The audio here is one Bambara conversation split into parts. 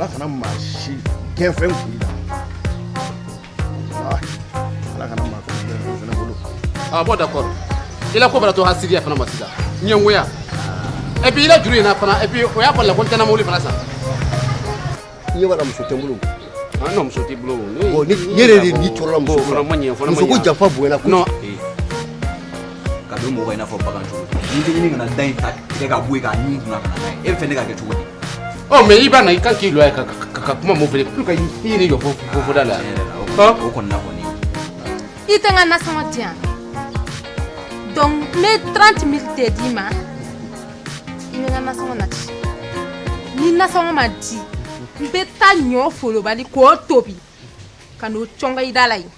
Ala kana maa si gɛnfɛn kun i la. Walahi, Ala kana maa gɛnfɛn fɛnɛ bolo. Ah bon, d'accord, i la ko bɛna to hasidiya fana ma sisan, ɲɛngoya, et puis i la juru in na fana, et puis o y'a fɔ la ko n tɛna mobili fana san. I ɲɛ b'a la, muso tɛ n bolo. Ah non, muso t'i bolo. Bon, ni ne yɛrɛ de ni tɔɔrɔla muso ko fana la. ma ɲɛ fana ma. Muso ko Ɲɛ. janfa bonyana kojugu. Non. Ka don mɔgɔ i n'a fɔ bagan cogo di? N'i tɛ ɲini ka na da in ta tigɛ ka bɔ yen k'a ɲin kunna ka na n'a ye, e bɛ fɛ ne ka kɛ cogo di? Ɔ, mais i b'a na, i kan k'i lɔ yan ka kuma mun fɛ pour que i yɛrɛ jɔ fo da la. Tiɲɛ yɛrɛ la, o kɔni na kɔni. I tɛ n ka nasɔngɔ di yan, donc n bɛ 30 mille de d'i ma, i bɛ n ka nasɔngɔ nati. Ni nasɔngɔ ma di, n bɛ taa ɲɔ folobali k'o tobi ka n'o cɔngɔ i da la yen.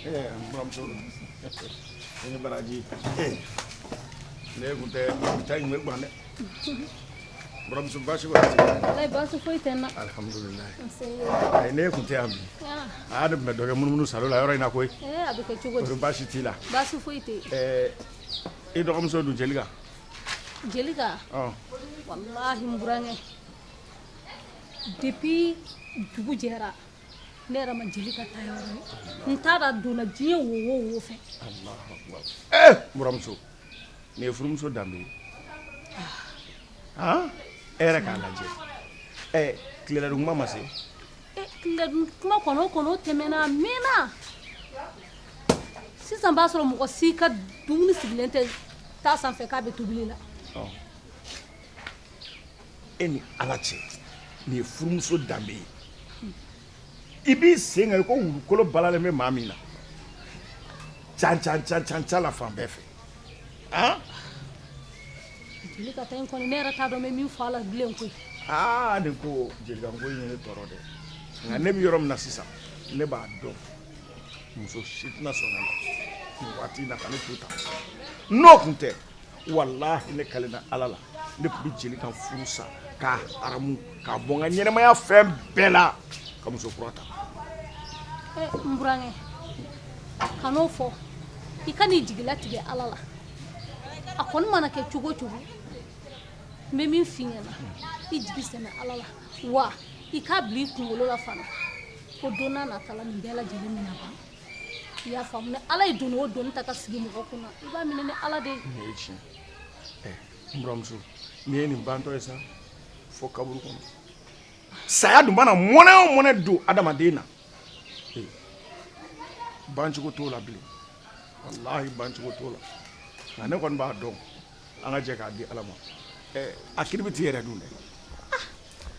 N buramuso, i ni baraji. Ne kun tɛ ta in bɛ gan dɛ. Buramuso, baasi kɔni t'i la? Walayi, baasi foyi tɛ n na. Alihamudulilayi. Nse. Ayi, ne kun tɛ yan bi. Aa, ne tun bɛ dɔ kɛ munumunu salo la yɔrɔ in na koyi. Ee, a bɛ kɛ cogo di? Baasi t'i la? Baasi foyi tɛ yen. I dɔgɔmuso dun, Jelika? Jelika? Ɔ. Walahi, n burankɛ, depuis dugu jɛra, ne yɛrɛ ma Jelika taa yɔrɔ ye. N t'a dɔn a donna diɲɛ wo o wo fɛ. Alahu akubar! Ee, buramuso, nin ye furumuso danbe ye han? E yɛrɛ k'a lajɛ, ɛ, tileladun kuma ma se? Tileladun kuma kɔnɔ, o kɔnɔ, o tɛmɛna a mɛnna. Sisan b'a sɔrɔ mɔgɔ si ka dumuni sigilen tɛ taa sanfɛ k'a bɛ tobili la. Ɔ, e ni Ala cɛ, nin ye furumuso danbe ye? I b'i sen kan i ko wulukolo balalen bɛ maa min na, can can can can can la fan bɛɛ fɛ, han. Jelika ta in kɔni, ne yɛrɛ t'a dɔn n bɛ min fɔ a la bilen koyi. Aa, nin ko Jelika ko in ye ne tɔɔrɔ dɛ. Nka ne bɛ yɔrɔ min na sisan, ne b'a dɔn muso si tɛna sɔn ne la nin waati in na ka ne to tan. N'o tun tɛ, walahi, ne kalenna Ala la, ne tun bɛ Jelika furu sa k'a haramu k'a bɔ n ka ɲɛnɛmaya fɛn bɛɛ la ka muso kura ta. N burankɛ, kan'o fɔ. I ka n'i jigilatigɛ Ala la. A kɔni mana kɛ cogo o cogo, n bɛ min f'i ɲɛna, i jigi sɛmɛ Ala la, wa i k'a bila i kunkolo la fana ko don n'a nata la, nin bɛɛ lajɛlen bɛna ban. I y'a faamu? Ni Ala ye doni o doni ta ka sigi mɔgɔ kunna, i b'a minɛ ni Ala de ye. Nin ye tiɲɛ. Ɛ, n buramuso, nin ye nin bantɔ ye sa fo kaburu kɔnɔ. Saya dun mana mɔnɛ o mɔnɛ don adamaden na, ee, bancogo t'o la bilen. Walahi, bancogo t'o la. Nka ne kɔni b'a dɔn, an ka jɛ k'a di Ala ma. Ɛ, a kiribiti yɛrɛ dun dɛ?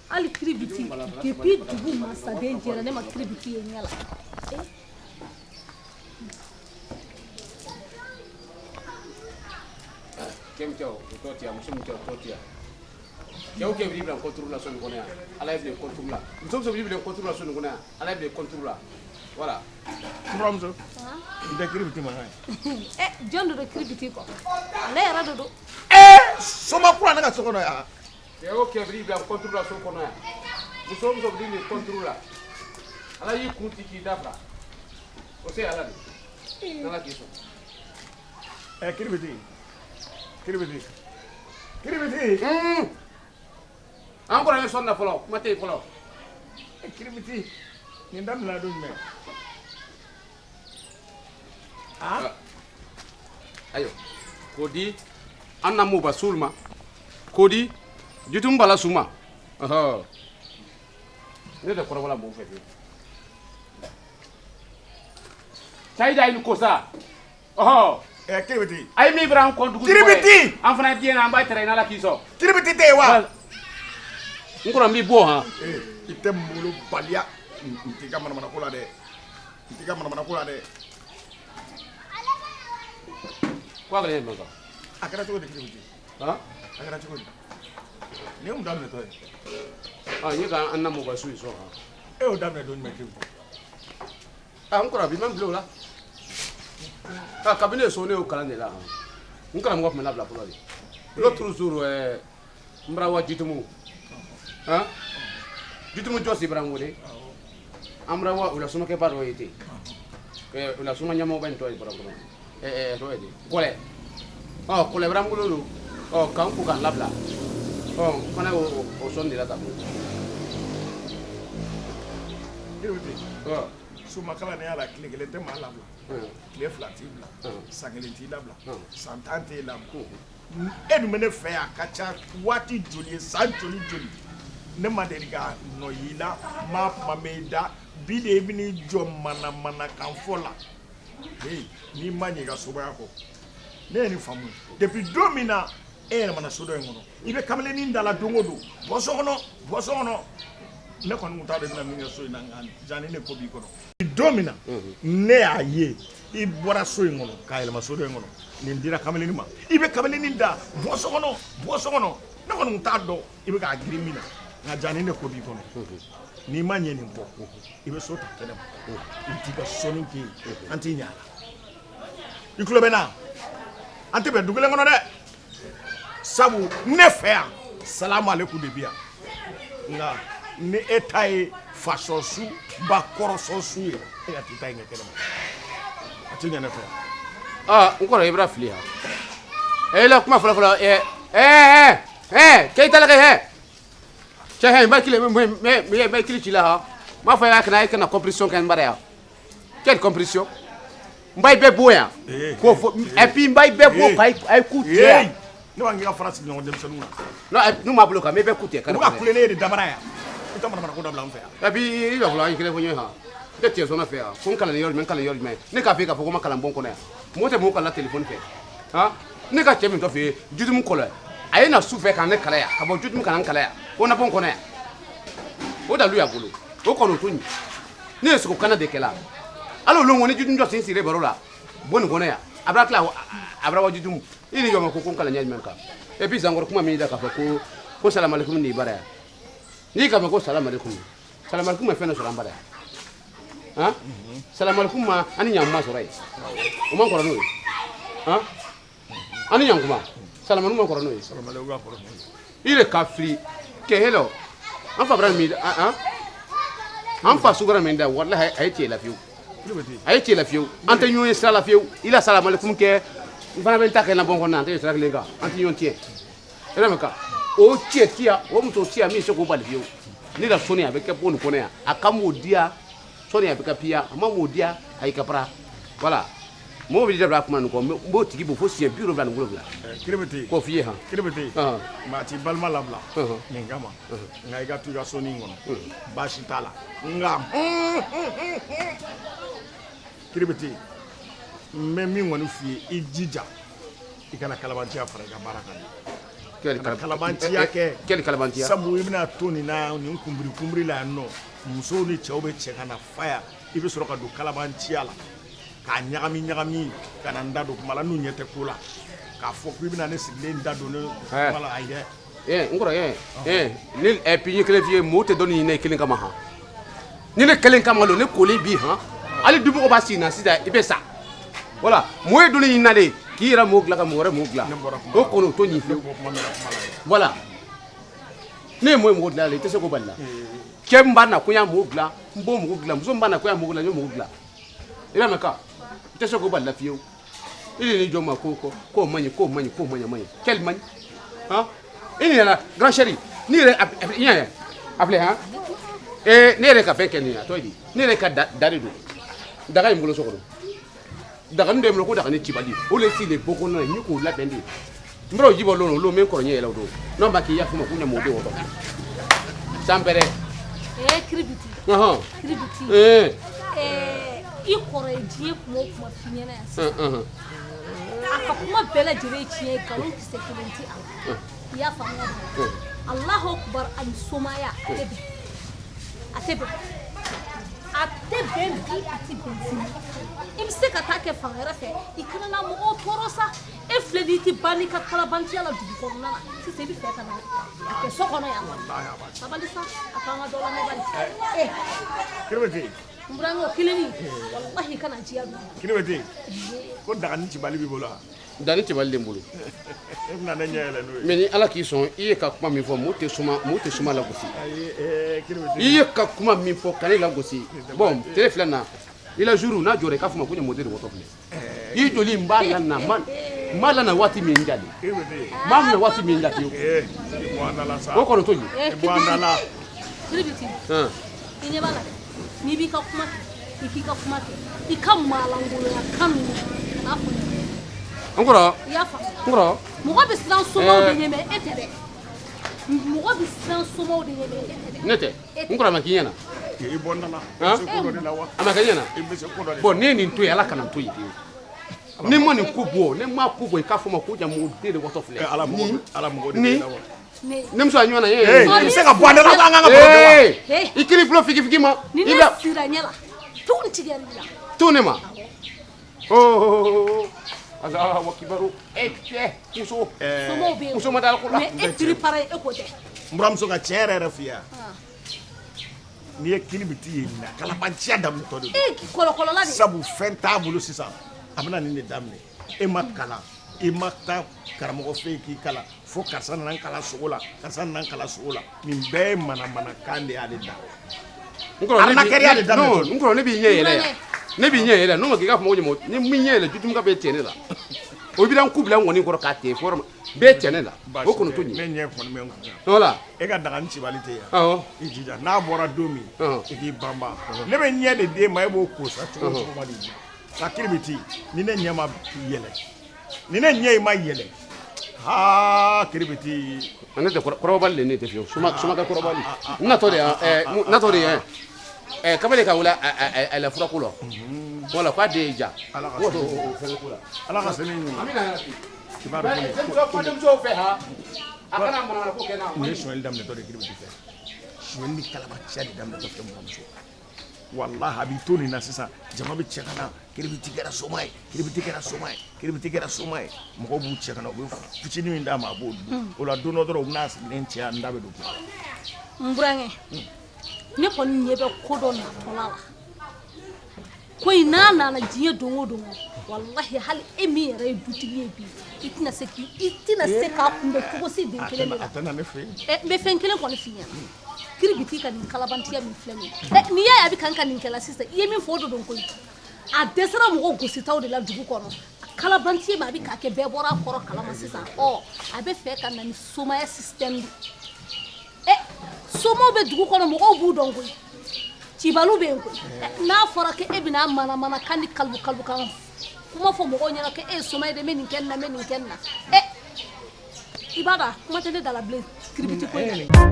Hali kiribiti, depuis dugu masaden jɛra, ne ma kiribiti ye ɲɛ la. Cɛ min cɛ, o tɔ ti yan. Muso min cɛ, o tɔ ti yan. Cɛw cɛ b'i bila contre la so nin kɔnɔ yan, Ala ye bilen contre la. Muso muso b'i bila contre la so nin kɔnɔ yan, Ala ye bilen contre la. Voilà. N buramuso, n tɛ kiribiti mankan ye? Ɛ, jɔn de don kiribiti kɔ? Ale yɛrɛ de don. Ee, soma kura ne ka so kɔnɔ yan. Cɛ o cɛ b'i bila contre la so kɔnɔ yan, muso o muso b'i bila contre la, Ala y'i kun ci k'i da fila o se Ala de n'Ala k'i sɔn. Ɛ, kiribiti, kiribiti, kiribiti! An kɔrɔ ye sɔn na fɔlɔ, kuma tɛ yen fɔlɔ. Kiribiti nin daminɛna don jumɛn? Ah, ayo k'o di an na m'o ba sul ma k'o di jitum bala suma ɔhɔ ne tɛ kɔrɔbɔla mɔgɔw fɛ fiyewu sayida ye ni ko sa ɔhɔ ɛ kiribiti a ye min bɛra an kɔ dugu Kiribiti! an fana diɲɛ na an b'a tɛrɛ n'ala k'i sɔn Kiribiti tɛ yen wa? N kɔrɔ n b'i bɔ han. Ee, i tɛ molobaliya n t'i ka manamanako la dɛ, n t'i ka manamanako la dɛ. Ko a kɛra ɲɛ jumɛn kan? A kɛra cogo di kiribiti? Han? A kɛra cogo di? Nin ye mun daminɛtɔ ye? Ah, n ye ka an na mɔgɔ su in sɔn han. E y'o daminɛ don jumɛn kiribiti? Ah, n kɔrɔ bi ma bila o la. Ah, kabini ne so ne y'o kalan de la han. N karamɔgɔ tun bɛ labila fɔlɔ de. L'autre jour n bara wa Jitumu. Han? Jitumu jɔsi bara n wele. An bara wa o la somakɛba dɔ ye ten. O la soma ɲɛmɔgɔba in tɔgɔ ye bara kɔnɔ. Tɔgɔ ye di? Kɔlɛ. Ɔ, kɔlɛ bara n bolo don. Ɔ, k'an ko k'an labila. Ɔ, n fana y'o o sɔnni de la ta. Kiribiti. Ɔ. Somakala ne y'a la tile kelen tɛ maa labila. Tile fila t'i bila. San kelen t'i labila. San 10 t'e labila. E dun bɛ ne fɛ yan a ka ca waati joli ye, san joli joli. Ne ma deli ka nɔ y'i la, n m'a kuma mɛn i da. Bi de i bɛn'i jɔ manamanakan fɔ la. Hey, n'i ma ɲɛ i ka sobaya kɔ. Ne ye nin faamu. Depuis don min na e yɛlɛmana so dɔ in kɔnɔ, i bɛ kamalennin da la don o don. Bɔ so kɔnɔ, bɔ so kɔnɔ. Ne kɔni tun t'a dɔn i bɛna min kɛ so in na, nka jani ne ko b'i kɔnɔ. Don min na ne y'a ye i bɔra so in kɔnɔ k'a yɛlɛma so dɔ in kɔnɔ, nin dira kamalennin ma, i bɛ kamalennin da bɔ so kɔnɔ, bɔ so kɔnɔ. Ne kɔni tun t'a dɔn i bɛ k'a girin min na, nka jani ne ko b'i kɔnɔ. N'i ma ɲɛ nin kɔ, i bɛ so ta kɛnɛ ma, i bɛ t'i ka sɔnni kɛ yen, an t'i ɲɛ a la. I tulo bɛ n na? An tɛ bɛn du kelen kɔnɔ dɛ. Sabu ne fɛ yan salamu aleykum de bi yan, nka ni e ta ye fasɔsu ba kɔrɔsɔsu ye, e ka t'i ta in kɛ kɛnɛ ma, a tɛ ɲɛ ne fɛ yan. Ah, n kɔrɔ i bɛna fili han. E la kuma fɔlɔ fɔlɔ ɛ ɛ ɛ k'e ta la kɛ hɛ. Cɛ hɛ n b'a kili n b'a kili ci la han. N b'a fɔ a kana e kana compétition kɛ n bara yan. Quelle compétition? N b'a bɛɛ bɔ yan. K'o fɔ et puis n b'a bɛɛ bɔ k'a ye ku tigɛ yan. Ne b'a k'i ka fara sigiɲɔgɔn denmisɛnninw na. Non, n'u m'a bolo kan n bɛ bɛɛ ku tigɛ. U bɛ ka kule ne ye de dabara yan. I tɛ manamanako dabila an fɛ yan. Et puis i jɔ fɔlɔ an ye kelen fɔ ɲɔgɔn ye han. N tɛ tiɲɛ sɔnna fɛ yan. Ko n kalan yɔrɔ jumɛn, n kalan yɔrɔ jumɛn. Ne k'a fɔ e k'a fɔ ko n ma kalan bon kɔnɔ yan. Mɔgɔ tɛ mɔgɔ kalan téléphone fɛ. Han? Ne ka cɛ min tɔ fɛ yen, Jitumu kɔlɔ. A ye na su fɛ ka ne kalan yan, ka bɔ Jitumu ka na n kalan yan. Ko n na bon kɔnɔ yan. O dalu y'a bolo. O kɔni o to ɲi. Ne ye sogo kana de kɛla. Hali olu ni Jitumu jɔ sen sigilen baro la. Bon nin kɔnɔ yan. A bɛna tila a bɛna wa Jitumu. I ni jɔ ma ko n kalan ɲɛ jumɛn kan. Et puis Zankɔrɔ kuma min da k'a fɔ ko ko salamalekum n'i bara yan. N'i k'a mɛn ko salamalekum. Salamalekum ma fɛn dɔ sɔrɔ an bara yan. Han? Salamalekum ma an ni ɲankuma sɔrɔ yen. O man kɔrɔ n'o ye. Han? An ni ɲankuma. Salamalekum ma kɔrɔ n'o ye. Salamalekum ka kɔrɔ n'o ye. I de ka fili kɛ helɔ. An fa bara min han? An fa sukara min da walahi a ye tiɲɛ la fiyewu. A ye tiɲɛ la fiyewu. An tɛ ɲɔgɔn ye sira la fiyewu. I la salamalekum kɛ n fana bɛ n ta kɛ n na bɔn kɔnɔ an tɛ sira kelen kan an tɛ ɲɔgɔn tiɲɛ. E mɛn kan o cɛ tiya o muso tiya min se k'o bali fiyewu. Ne la sɔnni a bɛ kɛ bon nin kɔnɔ yan a ka m'o diya sɔnni a bɛ ka piya a ma m'o diya a y'i ka para voilà. Mɔgɔw bɛ dabila kuma nin kɔ n b'o tigi bɔ fo siɲɛ 77. Kiribiti. K'o f'i ye han. Kiribiti. Maa t'i balima labila nin kama, nka i ka to i ka sɔnni in kɔnɔ baasi t'a la, nka Kiribiti n bɛ min kɔni f'i ye, i jija i kana kalabanciya fara i ka baara kan. Kana kalabanciya kɛ. Quelle kalabanciya? Sabu i bɛna to nin na nin kunbiri kunbiri la yan nɔ, musow ni cɛw bɛ cɛ ka na fa yan, i bɛ sɔrɔ ka don kalabanciya la k'a ɲagami ɲagami ka na n da don kuma la n'u ɲɛ tɛ ko la k'a fɔ k'i bɛna ne sigilen da don ne kuma la, ayi dɛ. N kɔrɔ ne et puis n ye kelen f'i ye, mɔgɔw tɛ dɔnni ɲini kelen kama han. Ni ne kelen kama don ne kolen bi han, hali dumɔgɔ b'a sigi na sisan i bɛ sa. Voilà, mɔgɔ ye dɔnni ɲini na de k'i yɛrɛ mɔgɔ dilan ka mɔgɔ wɛrɛ mɔgɔ dilan. O kɔni o t'o ɲini fiyewu. Voilà. Ne ye mɔgɔ ye mɔgɔ dilan la i tɛ se k'o bali la. Cɛ min b'a na ko n y'a mɔgɔ dilan, n b'o mɔgɔ dilan, muso min b'a na ko n y'a mɔgɔ dilan, n y'o mɔgɔ dilan. I y'a mɛn ka? I tɛ se k'o bali la fiyewu. I de ni jɔn ma ko k'o man ɲi, k'o man ɲi, k'o man ɲi, a man ɲi. Quel man ɲi? Han? I nana grand chéri, n'i yɛrɛ i ɲɛ a filɛ han? Ee ne yɛrɛ ka fɛn kɛ nin ye, a tɔgɔ ye di, ne yɛrɛ ka da de don daga in bolo so kɔnɔ, dagani dɔ bɛ n bolo ko dagani cibali, o de sigilen bɔ kɔnɔna na n ye k'o labɛn de. N bɔra o ji bɔ lon o lon, n bɛ n kɔrɔ ɲɛ yɛlɛ o don n'o ma k'i y'a fɔ ma ko ɲamɔgɔden wɔtɔ sanpɛrɛ. Ee kiribiti. Ɔhɔn. Kiribiti. Ee. Ɛɛ, i kɔrɔ ye diɲɛ kuma o kuma f'i ɲɛna yan sisan, a ka kuma bɛɛ lajɛlen ye tiɲɛ ye, nkalon kisɛ kelen tɛ a la. I y'a faamuya ba? Alahu akubar, ani somaya a tɛ bɛn, a tɛ bɛn, a tɛ bɛn bi, a tɛ bɛn sini. I bɛ se ka taa kɛ fan wɛrɛ fɛ, i kana na mɔgɔw tɔɔrɔ sa. E filɛ nin ye, i tɛ ban n'i ka kalabantiya la dugu kɔnɔna na sisan, i bɛ fɛ ka na a kɛ so kɔnɔ yan. Sabali sa, a k'an ka dɔ lamɛn bani. Ee. Kiribiti. N burankɛ, o kelennin, walahi kana jiya don. Kiribiti, ko dagani cibali b'i bolo wa? Dagani cibali de n bolo. E bɛna ne ɲɛ yɛlɛ n'o ye. Mais ni Ala k'i sɔn, i ye ka kuma min fɔ, mɔgɔ tɛ suma, mɔgɔ tɛ suma lagosi. Ayi, ee kiribiti. I ye ka kuma min fɔ, ka ne lagosi. Bon, tele filɛ na, i la jour n'a jɔra, i k'a fɔ ma ko ɲamɔgɔden de wɔtɔ filɛ. I joli n b'a la na, n b'a la na waati min n jali. Kiribiti. N b'a minɛ waati min n jati. Ee, i bɔ an da la sa. O kɔni to yen. I bɔ an da la. Kiribiti. I ɲɛ b'a la dɛ, n'i b'i ka kuma kɛ, i k'i ka kuma kɛ, i ka maalangolonya kan ninnu kan'a fɔ ne ɲɛna. N kɔrɔ. I y'a faamu? N kɔrɔ. Mɔgɔ bɛ siran somaw de ɲɛ, mais e tɛ dɛ. Mɔgɔ bɛ siran somaw de ɲɛ, mais e tɛ dɛ. Ne tɛ. N kɔrɔ, a ma k'i ɲɛna. I bɔ n da la. I bɛ se ko dɔ de la wa? A ma kɛ ɲɛna. I bɛ se ko dɔ de la. Bon, ne ye nin to yen, Ala kana n to yen fiyewu. Ni ma nin ko bɔ, ne ma ko bɔ, i k'a fɔ ma ko ɲamɔgɔden de wɔtɔ filɛ. Ala mɔgɔ, Ala mɔgɔ de bɛ la wa? Ne muso a ɲɔgɔn na ye. Ee, i bɛ se ka bɔ an da la, an k'an ka baro kɛ wa? Ee, i kiri bolo figi figi ma. Ni ne sira ɲɛ la, tun tigɛr'i la. To ne ma. Oh, Alahu akibaru. E cɛ, muso. Somaw bɛ yen. Muso ma da ko la. Mais e piri para e ko tɛ. N buramuso, ka tiɲɛ yɛrɛ yɛrɛ f'i ye, n'i ye kiribiti ye nin na, kalabanciya daminɛtɔ de don. E kɔlɔkɔlɔla de. Sabu fɛn t'a bolo sisan, a bɛna nin de daminɛ. E ma kalan, i ma taa karamɔgɔ fɛ yen k'i kalan, fo karisa nana n kalan sogo la, karisa nana n kalan sogo la. Nin bɛɛ ye manamanakan de y'ale da. N kɔrɔ, Arnaqueria de daminɛ. Non, n kɔrɔ, ne b'i ɲɛ yɛlɛ yan. Ne b'i ɲɛ yɛlɛ, n'o ma k'i k'a fɔ ko ɲamɔgɔ, ni min ɲɛ yɛlɛ, jutumuka bɛ cɛ ne la. O b'i la n ku bila n ŋɔni kɔrɔ k'a tɛ fo yɔrɔ min, bɛɛ cɛ ne la. O kɔni to Ne ɲɛ. ɲɛ kɔni bɛ n kun. Voilà. E ka dagani cibali tɛ yan. Awɔ. I jija, n'a bɔra don min, i k'i banban. Ne bɛ ɲɛ de d'e ma, e b'o ko sa cogo o cogo ma de di. Nka kiribiti, ni ne ɲɛ ma yɛlɛ, ni ne ɲɛ in ma yɛlɛ, haa kiribiti. Ne tɛ kɔrɔbali de, ne tɛ fiyewu. Suma sumakɛ kɔrɔbali. N natɔ de yan, n natɔ de yan. Kamalen ka wele a la furako la. Voilà, k'a den ye ja. Ala ka N ko o fɛn ko la. Ala ka sini ɲuman. An bɛ na yan. I b'a dɔn Denmuso, fɔ denmusow fɛ ha. A kana manamana ko kɛ n na. Nin ye sonyali daminɛtɔ de kiribiti fɛ. Sonyali ni kalabanciya de daminɛtɔ filɛ n buramuso. Walahi, a b'i to nin na sisan, jama bɛ cɛ ka na, kiribiti kɛra soma ye, kiribiti kɛra soma ye, kiribiti kɛra soma ye. Mɔgɔw b'u cɛ ka na, u bɛ fitinin min d'a ma, a b'o dun. O la don dɔ dɔrɔn, u bɛna sigilen cɛ, n da bɛ don kuma la. N burankɛ, ne kɔni ɲɛ bɛ ko dɔ natɔla la. Ko in n'a nana diɲɛ don o don, walahi hali e min yɛrɛ ye dutigi ye bi, i tɛna se k'i i tɛna se k'a kunbɛn cogo si den kelen de la. A tɛ na ne fɛ yen. Ɛ, n bɛ fɛn kelen kɔni f'i ɲɛna, kiribiti ka nin kalabantiya min filɛ nin ye, ɛ, n'i y'a ye a bɛ kan ka nin kɛ la sisan, i ye min fɔ o de don koyi. A dɛsɛra mɔgɔ gositaw de la dugu kɔnɔ, kalabantiya min a bɛ k'a kɛ, bɛɛ bɔra a kɔrɔ kalama sisan. Ɔ, a bɛ fɛ ka na ni somaya système de. Ɛ, somaw bɛ dugu kɔnɔ, mɔgɔw b'u dɔn koyi, cibaliw bɛ yen koyi. N'a fɔra ko e bɛna manamanakan ni kalu kalukan kuma fɔ mɔgɔw ɲɛna ko e ye soma ye dɛ, n bɛ nin kɛ nin na, n bɛ nin kɛ nin na, ɛ, i b'a dɔn a kuma tɛ ne da la bilen kiribiti ko in na.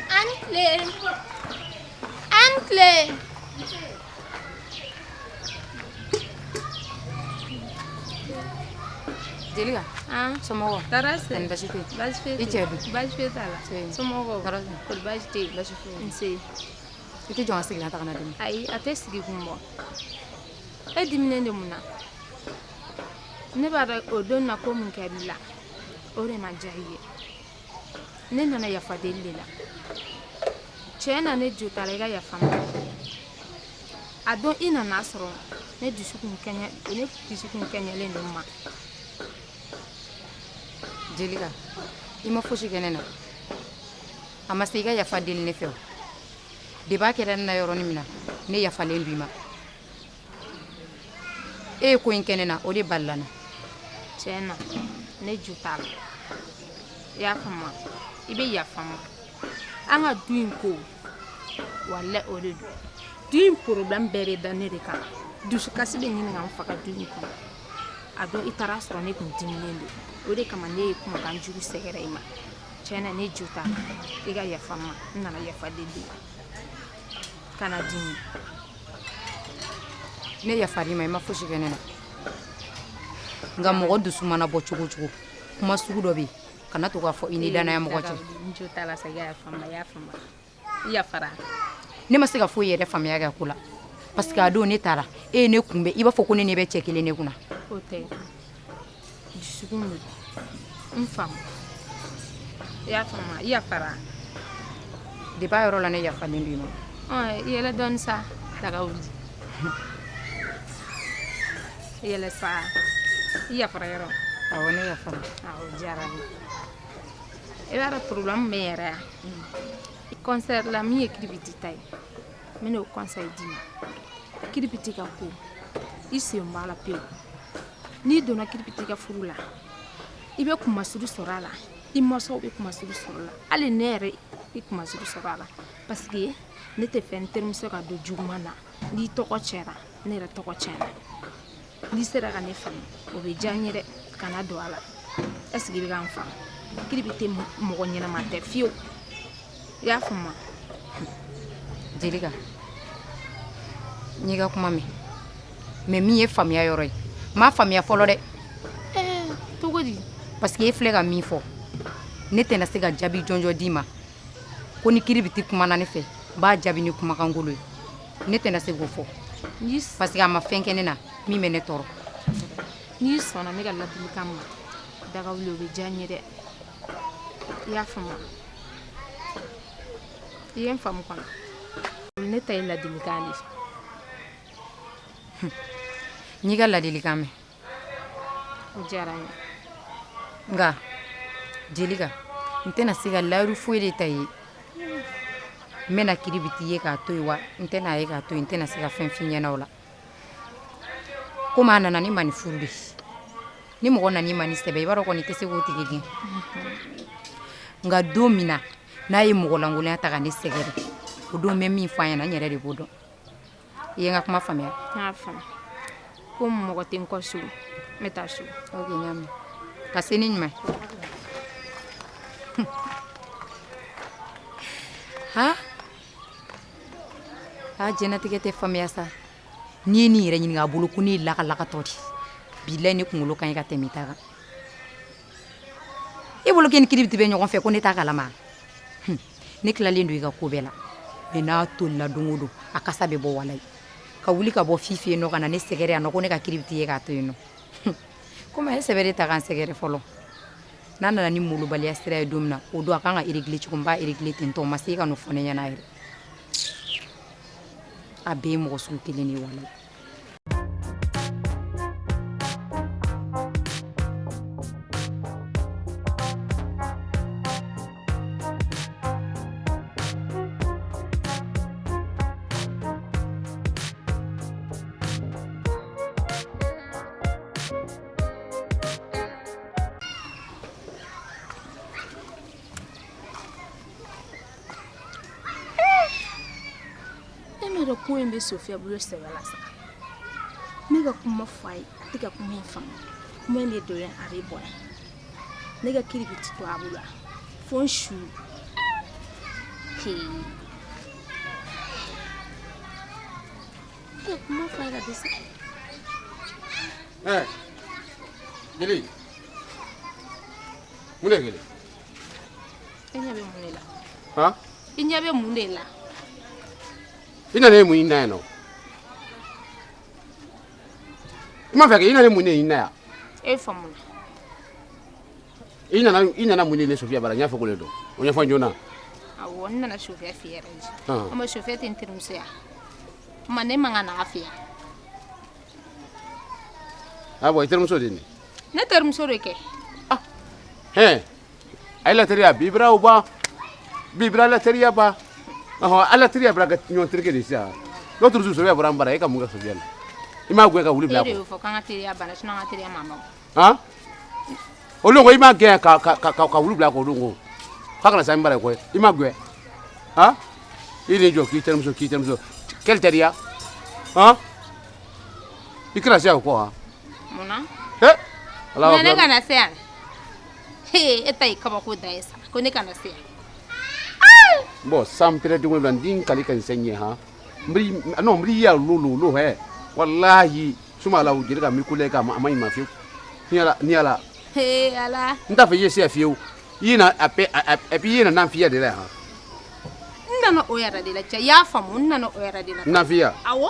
An tile. An tile. Jelika. Ah, somɔgɔw? Tɔɔrɔ si. Ani baasi foyi. Baasi foyi. I cɛ dun? Baasi foyi t'a la. Somɔgɔw? Tɔɔrɔ si. Kɔri baasi tɛ yen? Baasi foyi. Nse. I tɛ jɔn ka sigilan ta ka na di ma? Ayi, a tɛ sigi kun bɔ. E diminen de mun na? Ne b'a dɔn o don na ko mun kɛr'i la, o de ma diya i ye. Ne nana yafa deli de la. Tiɲɛ na, ne jo t'a la, i ka yafa n ma. A don i nana sɔrɔ ne dusu kun kɛɲɛ, ne dusu kun kɛɲɛlen don n ma. Jelika, I ma fosi kɛ ne na. A ma se i ka yafa deli ne fɛ o. Depuis a kɛra ne na yɔrɔnin min na, ne yafalen don i ma. E ye ko in kɛ ne na, o de balila n na. Tiɲɛ na, ne jo t'a la. I y'a faamu wa? I bɛ yafa n ma. An ka du in ko, walayi o de don. Du in problème bɛɛ bɛ da ne de kan. Dusukasi bɛ ɲini ka n faga du in kɔnɔ. A don i taara sɔrɔ ne kun diminen don. O de kama ne ye kumakan jugu sɛgɛrɛ i ma. Tiɲɛ na, ne jo t'a la. I ka yafa n ma. N nana yafa deli la. Kana dimi. Ne yafar'i ma, i ma fosi kɛ ne na. Nka mɔgɔ dusu mana bɔ cogo o cogo, kuma sugu dɔ bɛ yen, kana to k'a fɔ i ni danaya mɔgɔ cɛ. N jo t'a la sa, i ka yafa n ma, i y'a faamu. I yafara. Ne ma se ka foyi yɛrɛ faamuya kɛ ko la. Parce que a don ne taara, e ye ne kunbɛn, i b'a fɔ ko ne ne bɛ cɛ kelen de kunna. O tɛ. Dusukun de don. N faamu. I y'a faamu, i yafara. Depuis a yɔrɔ la ne yafalen don i ma. Ɔ, i yɛlɛ dɔɔni sa, daga wuli. I yɛlɛ sa. I yafara yɔrɔ. Awɔ, ne yafara. Awɔ, diyara n ye. I b'a dɔn problème bɛ n yɛrɛ yan. Concert la min ye kiribiti ta ye, n bɛna o conseil d'i ma. Kiribiti ka ko, i sen b'a la pewu. N'i donna kiribiti ka furu la, i bɛ kunmasuli sɔrɔ a la, i mansaw bɛ kunmasuli sɔrɔ a la, hali ne yɛrɛ i kunmasuli sɔrɔ a la. Parce que ne tɛ fɛ n terimuso ka don juguman na. N'i tɔgɔ tiɲɛna, ne yɛrɛ tɔgɔ tiɲɛna. N'i sera ka ne faamu, o bɛ diya n ye dɛ. Kana don a la. Est ce que i bɛ ka n faamu? Kiribiti mɔgɔ ɲɛnama tɛ fiyewu. I y'a faamu wa? Jelika, n y'i ka kuma mɛn. Mais min ye faamuya yɔrɔ ye, n m'a faamuya fɔlɔ dɛ. Cogo di? Parce que e filɛ ka min fɔ, ne tɛna se ka jaabi jɔnjɔn d'i ma. Ko ni kiribiti kumana ne fɛ, n b'a jaabi ni kumakankolo ye. Ne tɛna se k'o fɔ. Parce que a ma fɛn kɛ ne na min bɛ ne tɔɔrɔ. N'i sɔnna ne ka ladilikan ma, daga wuli o bɛ diya n ye dɛ. I y'a faamu wa? I ye n faamu kɔni? Ne ta ye ladilikan de ye. N y'i ka ladilikan mɛn. O diyara n ye. Nka Jelika, n tɛna se ka layiru foyi de ta i ye. N bɛna kiribiti ye k'a to yen wa n tɛna a ye k'a to yen, n tɛna se ka fɛn f'i ɲɛna o la. Komi a nana ne ma ni furu de. Ni mɔgɔ nana i ma ni sɛbɛ, i b'a dɔn kɔni i tɛ se k'o tigi gɛn. Nka don min na n'a ye mɔgɔlankolonya ta ka ne sɛgɛrɛ, o don n bɛ min fɔ a ɲɛna, n yɛrɛ de b'o dɔn. I ye n ka kuma faamuya? N y'a faamu. Komi mɔgɔ tɛ n kɔ so, n bɛ taa so. Ok, n y'a mɛn. Ka se ni ɲuman ye. Ha? A diɲɛnatigɛ tɛ faamuya sa. N'i ye nin yɛrɛ ɲininka a bolo ko ne ye lakalakatɔ de ye. Bilayi ne kunkolo ka ɲi ka tɛmɛ i ta kan. E bolo k'e ni kiribiti bɛ ɲɔgɔn fɛ ko ne t'a kalama. Ne tilalen don i ka ko bɛɛ la. Mais n'a tolila don o don, a kasa bɛ bɔ walayi. Ka wuli ka bɔ fifi yen nɔ ka na ne sɛgɛrɛ yan nɔ ko ne ka kiribiti ye k'a to yen nɔ. Komi a ye sɛbɛ de ta k'an sɛgɛrɛ fɔlɔ. N'a nana ni molobaliya sira ye don min na, o don a kan ka régler cogo min, n b'a régler ten tɔ, o ma se ka n'o fɔ ne ɲɛna yɛrɛ. A bɛɛ ye mɔgɔ sugu kelen de ye walayi. E m'a dɔn ko in bɛ Sofiya bolo sɛbɛ la sa. Ne ka kuma fɔ a ye, a tɛ ka kuma in faamu. Kuma in bɛ don yan, a bɛ bɔ yan. Ne ka kiribiti to a bolo fo n su. Hee. Ne ka kuma fɔ a ye ka dɛsɛ. Jeli. Mun de kɛlen? E ɲɛ bɛ mun de la? Han? I ɲɛ bɛ mun de la? I nana ye mun ɲini na yan nɔ? Kuma fɛ kɛ, i nana mun de ɲini na yan? E faamu na. I nana mun de ɲini Sofiya bara? N y'a fɔ ko ne dɔn. O ɲɛfɔ n joona. Awɔ, n nana Sofiya fɛ yɛrɛ de. O ma Sofiya tɛ n terimuso ya. Ma ne man ka n'a fɛ yan. Ah bon, i terimuso de ye nin ye? Ne terimuso de kɛ. Hɛn. A ye la teriya bibira o ba bibira la teriya ba ɔhɔn ala teriya bila ka ɲɔgɔn terikɛ de sisan l'autre jour Sofiya bɔra an bara e ka mun kɛ Sofiya la i m'a gɛn ka wuli bila E de a kɔ y'o fɔ k'an ka teriya banna sinon an ka teriya ma ban. Han o don ko i m'a gɛn ka wuli bila a kɔ o don ko k'a kana sa n bara kɔ i m'a gɛn han i de jɔ k'i terimuso quelle teriya han i kana se a kɔ han. Mun na? He Ala. Munna ne kana se yan? He, e ta ye kabako da ye sa ko ne kana se yan. Bon, san pere dengo bila n kali ka n sɛn ɲɛ han n b'i non n b'i ya lolo lo hɛ wallahi suma la o jeli ka mi kule ka a ma ɲi ma fiyewu ni ala ni ala. He Ala. N t'a fɛ i ye se yan fiyewu i ye na a pɛ a puis i ye na nanfiya de la yan han. N nana o yɛrɛ de la cɛ, i y'a faamu, n nana o yɛrɛ de la. Nanfiya. Awɔ.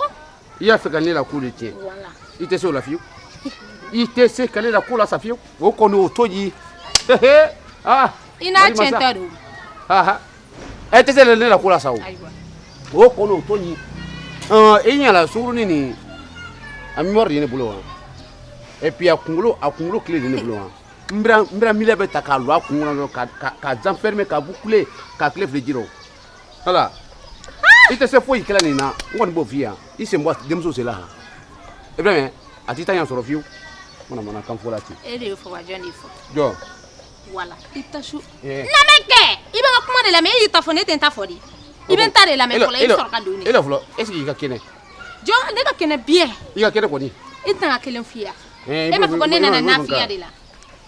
I y'a fɛ ka ne la ko de tiɲɛ. Wala. I tɛ se o la fiyewu, i tɛ se ka ne la ko la sa fiyewu, o kɔni o to yi ah. I n'a Mali tiɲɛ masa. tɛ don. Ah ah, e tɛ se ne la ko la sa o. Ayiwa. O kɔni o to yi i ɲɛ la sunkurunin nin a mémoire de ye ne bolo wa, et puis a kunkolo clé de ye ne bolo wa. N bɛra miliyɔn bɛɛ ta k'a lɔ a kun kɔnɔ dɔrɔn ka enfermer ka boucler ka tile fili ji rɔ. Voilà, i tɛ se foyi kɛlɛ nin na, n kɔni b'o f'i ye yan, i sen bɔ denmuso sen la han Ibrahima a t'i ta ɲɛ sɔrɔ fiyewu mana mana kan fɔ la ten. E de y'o fɔ wa, jɔn de y'o fɔ? Jɔ. Wala i ta su. Eh. Lamɛn kɛ, i bɛ n ka kuma de lamɛn, e y'i ta fɔ, ne tɛ n ta fɔ de, i bɛ n ta de lamɛn fɔlɔ, i bɛ sɔrɔ ka don E ne. la fɔlɔ, est ce que i ka kɛnɛ? Jɔn ne ka kɛnɛ bien. I ka kɛnɛ kɔni. I tɛna ka kelen f'i ye. Eh, E m'a fɔ ko ne nana i bolo bɔ n nafiya kan. de la.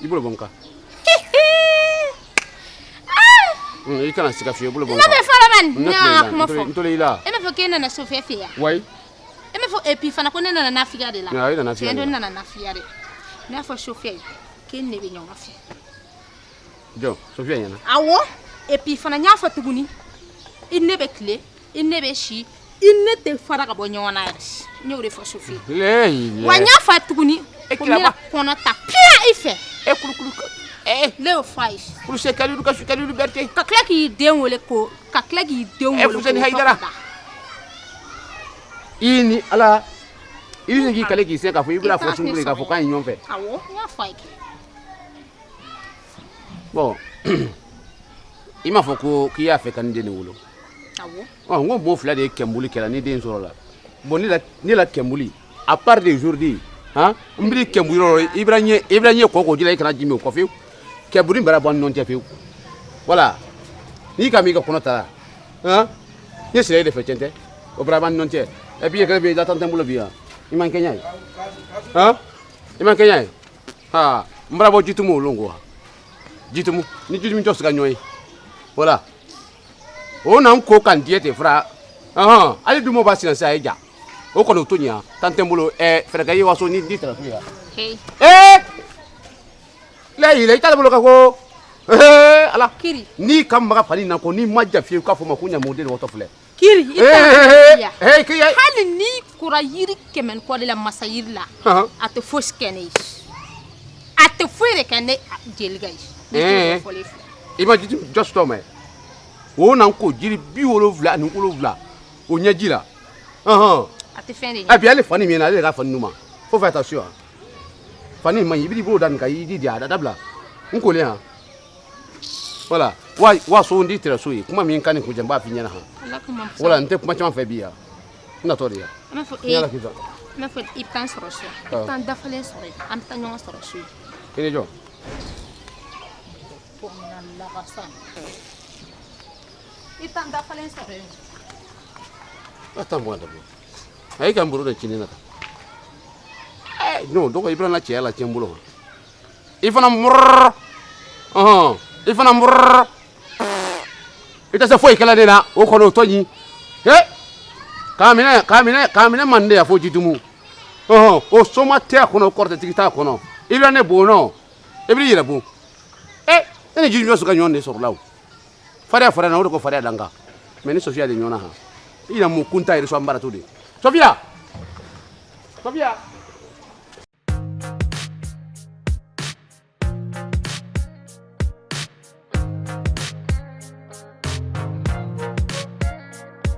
I bolo bɔ n kan. I kana siga fiyewu, i bolo bɔ n Lamɛn kan. fɔlɔ man, Ne ne tile y'a la, kuma n fɔ. n tole i la. E m'a fɔ k'e nana Sofia fɛ yan? Wayi. E m'a fɔ et puis fana ko ne nana nafiya de la? Ah, i nana nafiya Tiɲɛ de don, la. n nana nafiya de. Ne y'a fɔ Sofia ye k'e ni ne bɛ ɲɔgɔn fɛ. Jɔn Sofia ɲɛna? Awɔ, et puis fana n y'a fɔ tuguni, i ni ne bɛ tile, i ni ne bɛ si, i ni ne tɛ fara ka bɔ ɲɔgɔn na yɛrɛ, n y'o de fɔ Sofia ye. Leyi. Wa n y'a fɔ a ye tuguni E ko n bɛna Kilaba. kɔnɔ ta piyan i fɛ. E kulukulu eh. Ne y'o fɔ a ye. Kuluse Kalilu ka su Kalilu Berete. Ka tila k'i den wele ko ka tila k'i den E wele Fuseni k'o Hayidara. tɔgɔ da. I ni ala i bɛ se k'i kale k'i se k'a fɔ i bɛna I fɔ t'a sunkuru ye tɛ k'a fɔ sɔrɔ. k'an ye ɲɔgɔn fɛ. Awɔ, n y'a fɔ a ye kɛ. Bon, i m'a fɔ ko k'i y'a fɛ ka nin den de wolo. Awɔ. Ɔ n ko mɔgɔ fila de ye kɛnboli kɛla ni den sɔrɔ la. Bon, ne la kɛnboli à part d'aujourd'hui han n b'i kɛnbu yɔrɔ i bɛna ɲɛ kɔ k'o ji la i kana ji min o kɔ fiyewu kɛnbuli bara bɔ an ni ɲɔgɔn cɛ fiyewu. Voilà, n'i ka min ka kɔnɔ ta han n ye sira e de fɛ tiɲɛ tɛ o bara b'an ni ɲɔgɔn cɛ. Et puis kɛlɛ bɛ yen da tan tɛ n bolo bi yan i ma n kɛɲɛ ye han i ma n kɛɲɛ ye ha n bara bɔ jitumu o lon ko jitumu ni jitumu jɔ siga ɲɔgɔn ye. Voilà, o na n ko ka n diɲɛ ten fara ɔhɔn hali dumo b'a sinna sisan a ye ja o kɔni o to ɲa tan tɛ n bolo ɛ fɛɛrɛ kɛ i ye waso ni tara so yan. Hey. Ee layi i t'ale bolo ka ko ee ala. Kiri. N'i ka maga fani na ko n'i ma ja fiyewu k'a fɔ ma ko ɲamɔgɔden de wɔtɔ filɛ. Kiri, i t'a yan. Ee kiri. Hali n'i kora yiri 100 ni kɔ de la masa yiri la, Ɔhɔn. a tɛ fosi kɛ ne ye, a tɛ foyi de kɛ ne Jelika ye. Ne t'o Eh. ɲɛfɔlen filɛ. I ma jiti jɔsi tɔ mɛn o na n ko jiri 77 o ɲɛji la ɔhɔn. A tɛ fɛn de A ɲɛ. bi hali fani min na ale de ka fani d'u ma fo fɛ attention fani man ɲi i b'i bolo da nin kan i di a dabila n kolen yan. Voilà, wa wa so n di tɛrɛ so ye kuma min ka nin kun cɛ n b'a f'i ɲɛna han. Ala kuma fisa. Voilà, n tɛ kuma caman fɛ bi yan n natɔ de yan. An b'a fɔ ni e ala k'i sɔn. N b'a fɔ i bɛ taa n sɔrɔ so, i bɛ taa n dafalen sɔrɔ yen, an bɛ taa ɲɔgɔn sɔrɔ so yen. I ni jɔ. Ko n na lagasa. I bɛ taa n dafalen sɔrɔ yen. A taa mugan dabɔ a y'i ka n bolo de ci ne na tan ɛ non dɔgɔ i bɛna na cɛya la tiɲɛ n bolo ma i fana murr ɔhɔn i fana murr i tɛ se foyi kɛla ne la o kɔni o tɔ ɲi he k'a minɛ mande yan fo jitumu ɔhɔn o soma tɛ a kɔnɔ o kɔrɔtɛtigi t'a kɔnɔ i bɛna ne bon nɔ i b'i yɛrɛ bon ɛ ne ni jiju ka ɲɔgɔn de sɔrɔ la o fariya fara na o de ko fariya dan kan mɛ ni Sofiya de ɲɔgɔn na han i na mun kun ta yɛrɛ sɔn an bara to de Sofiya Sofiya.